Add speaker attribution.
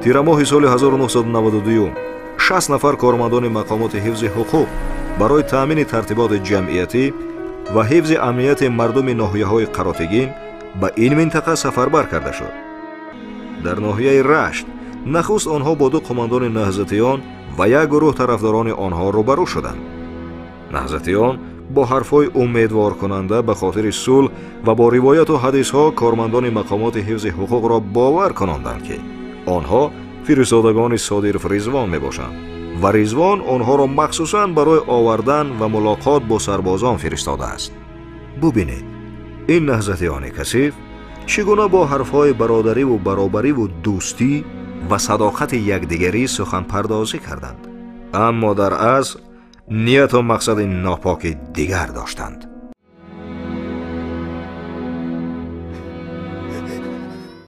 Speaker 1: Тирамоҳи соли 1992 60 нафар кормандони мақомоти ҳифзи ҳуқуқ барои таъмини тартиботи ҷамъиятӣ ва ҳифзи амнияти мардуми ноҳияҳои Қаротегин ба ин минтақа сафарбар карда шуд. Дар ноҳияи Рашт нахуст онҳо бо ду қумандони наҳзатиён ва як гурӯҳ тарафдорони онҳо рӯбарӯ шуданд. Наҳзатиён бо ҳарфҳои умедворкунанда ба хотири сулҳ ва бо ривояту ҳадисҳо кормандони мақомоти ҳифзи ҳуқуқро бовар кунонданд, ки онҳо фиристодагони Содиров Ризвон мебошанд ва Ризвон онҳоро махсусан барои овардан ва мулоқот бо сарбозон фиристодааст. Бубинед, ин наҳзатиёни касиф чӣ гуна бо ҳарфҳои бародариву баробариву дӯстӣ ва садоқати якдигарӣ суханпардозӣ карданд, аммо дар асл нияту мақсади нопоки дигар доштанд.